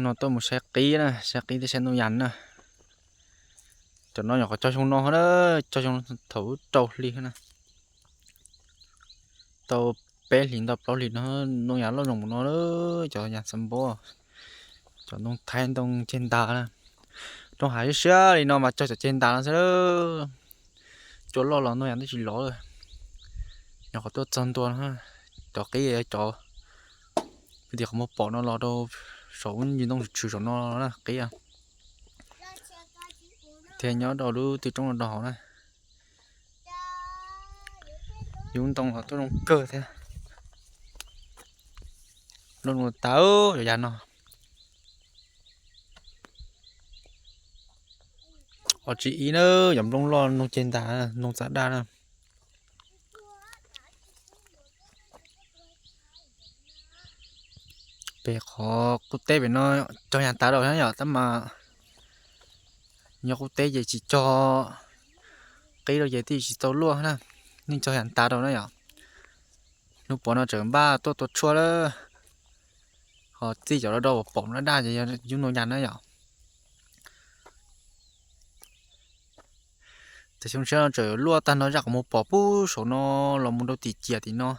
No tuaj mus saib qib na, saib qib thiab saib ntoo yas na. Cov no nyuam qhuav cog xyoo no na, cog xyoo thaum rau hli na. Tau peb hlis ntau plaub hlis no, ntoo yas loj zoo mus no, cov yas xav npab, cov ntoo thaib ntoo ceg ntas na. Rau hav siab siab li no mas cog cov ceg ntas no xwb. Cua loj los ntoo yas twb tsis lov lawm. Nyuam qhuav tuaj txog ntua no, cov qib cov tim qhov muag pom no los rau saum ntsis ntoo tshwm saum no na qib. Thiab nyob rau lub twg roob no rau hauv na. Yus ntoo los tuaj zoo kawg thiab. Loj tas cov yas no. Ob tsis ib na, yog nplooj loj ntoo ceg ntas, ntoo txav daj na. Pem qhov qub teb pem no cog yas tas rau na yom, tab mas nyob qub teb ces tsis cog qib rau ces twb tsis tau luaj na, yeej cog yas tas rau na yom. Hnub puav no tseem npaj tuaj tua tshuaj lawm, ho txij cov daj daj uas pom daj daj ces yog yub ntoo yas na yom. Tam xyoo tshiab no tseem luaj tag nrho zaj qhov muag pom puag saum no los mus rau tim ciam tim no,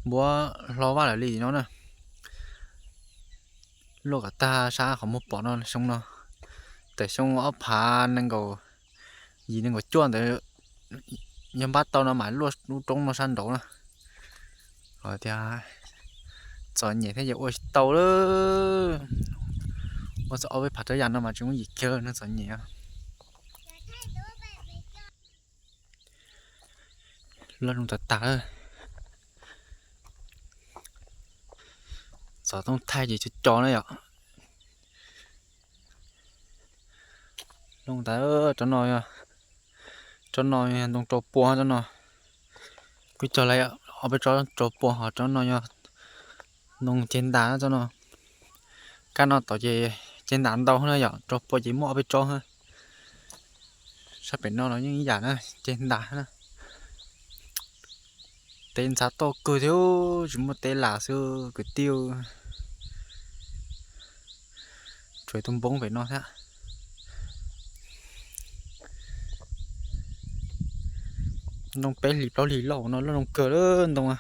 npuab hlo vaj lawm li tim no na. Luaj kom tag sab qhov muag pom no xyoo no. Tam xyoo ob phav nees nkaum yim nees nkaum cuaj ntawd yog npab tau no mas luaj lub roob no sab nraud na. Tias txom nyem thiab ces ua tsis tau lawm. Ua txog ob peb phav rab yas no mas tsis muaj yim kiag neeg txom nyem. Loj zoo tas tas. Xov tooj thaij ces co co na yom. Loj tas, tsob no, tsob no ntoo rau pua tsob no. Kuj cog lawm ob peb tsob rau pua, ho tsob no yog ntoo ceg ntas tsob no. Kab no tom ces ceg ntas ntau na yom, rau pua ces muaj ob peb tsob. Sab pem no los yeej ib yam na, ceg ntas na. Teb ntxhab toj kawg thiab, tsis muaj teb lam xwb kwv tij. Tsuas tus npoob pem no thiab. Ntoo peb hlis plaub hlis loj no loj zoo kawg lawm ntoo.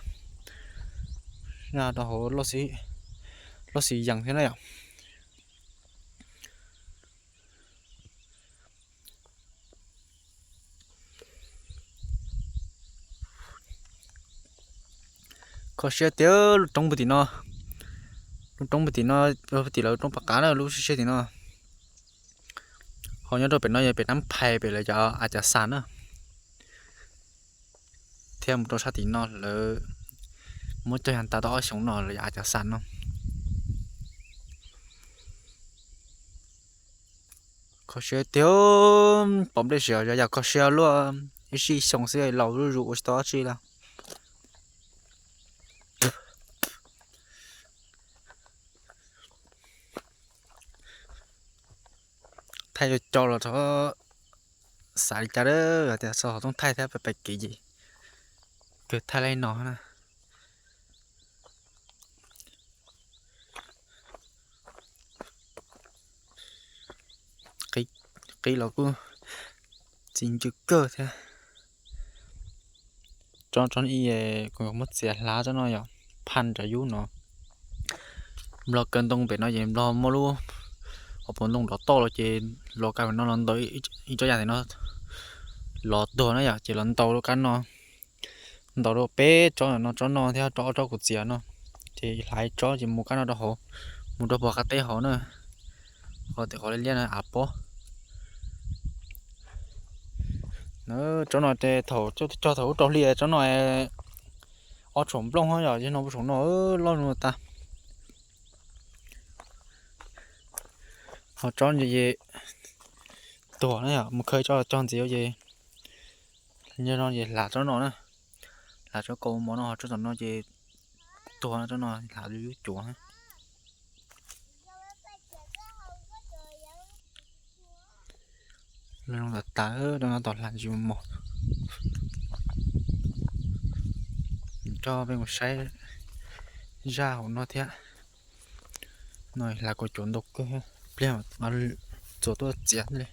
Rau hauv loj xwb yees thiab na yom. Kho siab tiag, lub roob puag tim no, lub roob puag tim no, puag tim lawv roob pas qab na, lub siab siab tim no. Ho nyob rau pem no yog pem Nab Phais pem lawv cov a cas xas na. Thiab mus rau sab tim no lawv muab cog yas tas tau ob xyoos no lawv yog a cas xas no. Kho siab tiag, pom nplej siav yog yam kho siab luaj, ib sij xyoo xwb laus zuj zus ua tsis tau dab tsi li. Thaij co co los thov xav li cas, tias xov tooj thaij thiab pais kev ces kawg thaij li no na. Qib los kuj txi ncw kawg thiab. Tsob tsob ib kuv yuav muab txiav hlav tsob no yom, phaj nrov yub no. Nplog kaw ntoo pem no ces Nplog muab lub hauv paus ntoo nrov toj los ces los kab pem no los ntaus ib tsob yas ntawm no los tuag na yom, ces los ntaus lub kab no. Ntaus rau peb tsob no, tsob no thiab rau ob tsob kuv txiav no, ces hlav ib tsob ces mus kab no rau hauv, mus rau puag qab teb hauv na. Qhov tim qhov liab liab no av pob. Tsob no ces thaum cog thaum ub rau hli tsob no ob tsob nplooj yom, yog no puag saum no loj no tas. Ho tsob no ces tuag na yom, mus khawb tsob cog ntxiv ces, no ces hlav tsob no na, hlav tsob kaus mom no, ho tsob tom no ces tuag, tsob no hlav yub cuav. Loj tas tas, rau no tom hlav tsis mos. Coj peb mus saib zaj hauv no thiab. No hlav kaus cuav ntau kawg, pliag txuas tuaj txiav li.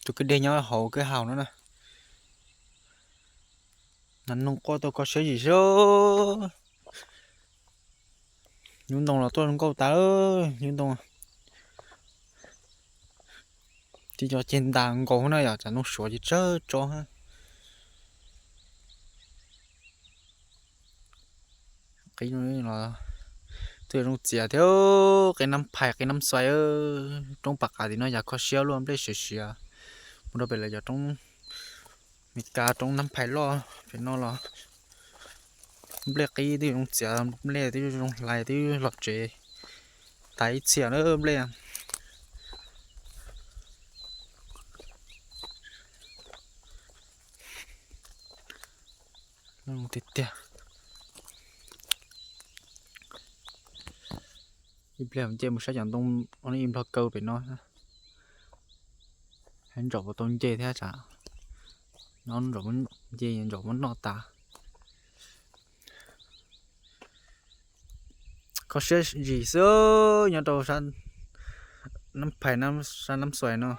Tus kwj deg nyob hauv kwj haus no na. Nas noog quaj tau kho siab zim xwb. Nyuj ntoo los tuaj nkauj tas, nyuj ntoo. Tib cov ceg ntas nkaus na yom, tsam ntoo suav ces tsawg tso. Qib los twb zoo txias thiab, qib nab phais qib nab xuais. Roob Pas Qav tim no yam kho siab luaj, nplej siav siav. Mus rau pem lawv cov roob Meskas, roob nab phais loj pem no los nplej qib twb zoo txias, nplej twb zoo hlais, twb los tsev tas ib txhia na nplej. Tiag tiag. Ib pliag nce mus saib cov ntoo ib nplog kaw pem no. Hab ntsaum puas tau nce thiab tsam no ntsaum nce ntsaum muab noj tas. Kho siab zim xwb nyob rau sab nab phais, sab nab xuais no.